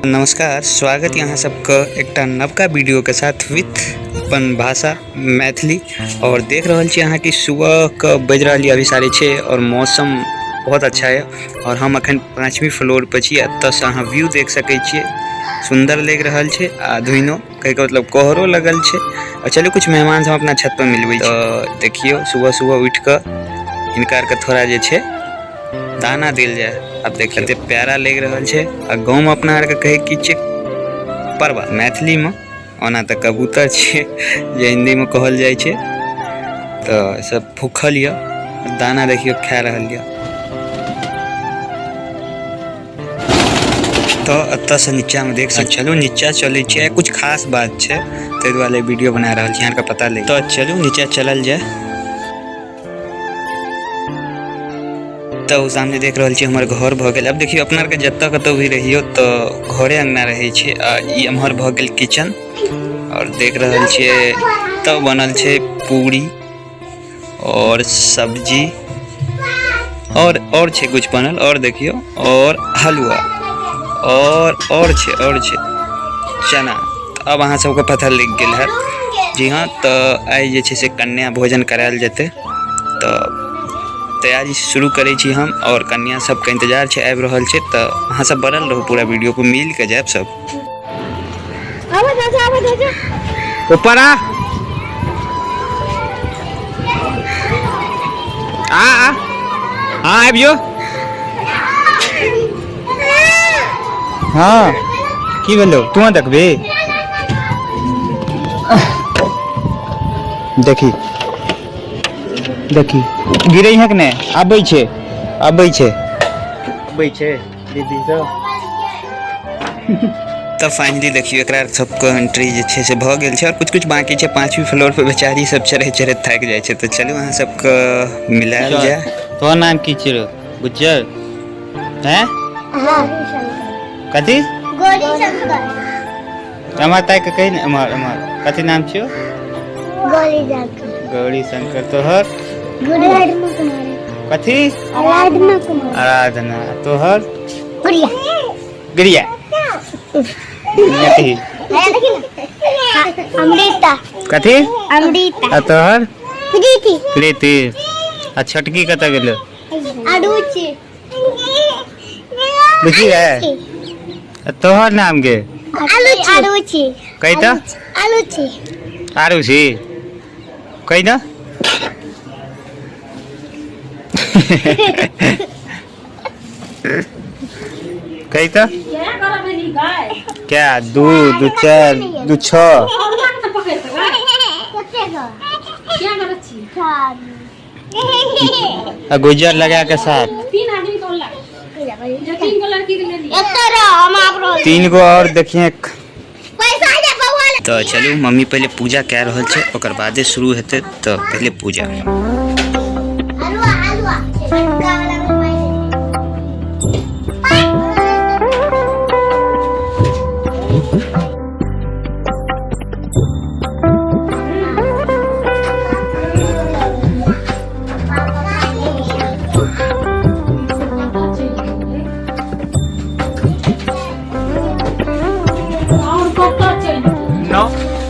नमस्कार, स्वागत यहाँ सबके एकटा नवका वीडियो के साथ विथ अपन भाषा मैथिली। और देख रहल छी अहाँ कि सुबह के बजि रहल यऽ अभी 6:30 और मौसम बहुत अच्छा है। और हम अखन 5वीं फ्लोर पर छी, एतऽसँ अहाँ व्यू देख सकै छियै, सुंदर लागि रहल छै। आ धुइनो कहैके मतलब कोहरो लगल छै। और चलू कुछ मेहमान सब अपना छत पर मिलबै छी। तऽ देखियौ सुबह सुबह उठि कऽ हिनका आरके थोड़ा जे छै दाना देल जाय। आब देखियौ कते प्यारा लागि रहल छै। आ गाँवमे अपना आरके कहै की छै परवा, मैथिलीमे ओना तऽ कबूतर छियै जे हिन्दीमे कहल जाइ छै। तऽ सब भूखल यऽ, दाना देखियौ खा रहल यऽ। तऽ एतऽसँ नीचाँमे देख सकै। चलू नीचा चलै छियै, कुछ खास बात छै ताहि दुआरे वीडियो बना रहल छी, अहाँके पता लागि। तऽ चलू नीचा चलल जाय। तऽ ओ सामने देख रहल छी हमर घर भऽ गेल। अब देखियौ अपना आरके जतऽ कतौ भी रहियौ तऽ घरे अङ्गना रहै छै। आ ई एम्हर भऽ गेल किचन। और देख रहल छियै तऽ बनल छै पूरी और सब्जी और छै कुछ बनल। और देखियौ और हलुआ और छै, और छै चना। अब अहाँ सबके पता लागि गेल हैत। जी हाँ, तऽ आइ जे छै से कन्या भोजन करायल जेतै। तऽ तैयारी शुरू करै छी हम और कन्या सबके इंतजार छै, आबि रहल छै। तऽ अहाँ सब बनल रहू पूरा वीडियो पर, मिल के जायब सब। ऊपर आ आ आ हाँ आबि जो। हाँ की भेलौ, तू देखबी? देखी देखी गिरै है कि नहि? आबै छै, आबै छै, आबै छै दीदी सब। तऽ फाइनली देखियौ एकरा सबके एंट्री जे छै से भऽ गेल छै और कुछ कुछ बाकी छै। 5वीं फ्लोर पर बेचारी सब चढ़ैत चढ़ैत थाकि जाइ छै। तऽ चलू अहाँ सबके मिलायल जाय। तोहर नाम की छियौ गुज्जर? हैं कथी? गौरी शंकर। एम्हर ताकि कऽ कही ने, एम्हर एम्हर कथी नाम छियौ? गौरी शंकर। गौरी शंकर। तोहर? आराधना कुमारी। कथी? आराधना कुमारी। आराधना। तोहर? गुड़िया। गुड़िया। कथी? अमृता। कथी? अमृता। आ तोहर? प्रीति। प्रीति। आ छोटकी कतऽ गेलो? अरुचि। बुझी गए? तोहर नाम के? आरुचि। आरुचि। कही तऽ? आरुचि। आरुचि कही तऽ? कही तऽ? क्या 2 2 4 2 6। आ गुजर लगा के साथ 3 गो और देखिए। तो चलू मम्मी पहले पूजा कै रहल छै, ओकर बादे शुरू हेतै। तऽ पहले पूजा।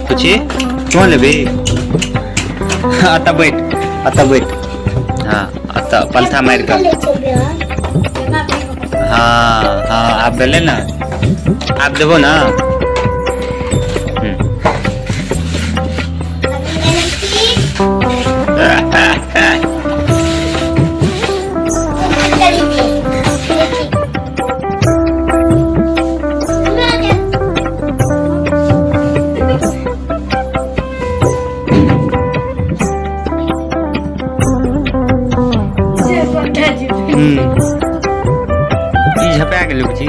पूछी क्यों लेबे? अतः बैठ, अतः बैठ। हाँ अतः पलथा मार कर। हाँ हाँ आप भेलै ना, आप देबो ना। ई झपा गेलै बुझी।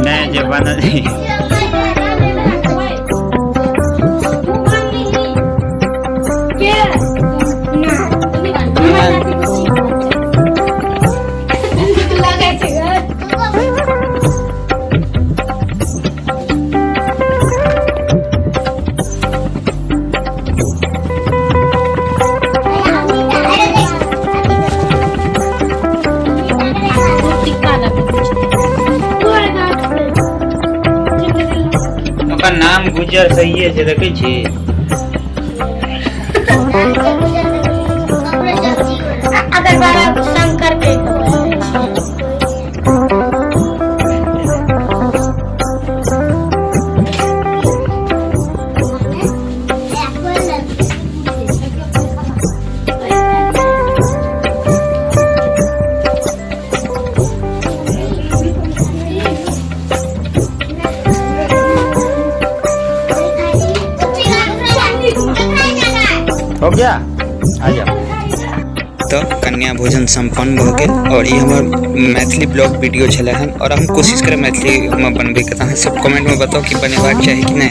नहि जे बनल राम गुजर सहिए छै, देखै छी। अगर बड़ा शंकर के। हो गया, आ जाओ। तऽ कन्या भोजन सम्पन्न भऽ गेल और ई हमर मैथिली ब्लॉग वीडियो छलै हन और हम कोशिश करब मैथिलीमे बनबैके। तऽ अहाँ सब कमेंटमे बताउ कि बनेबाक चाही कि नहि।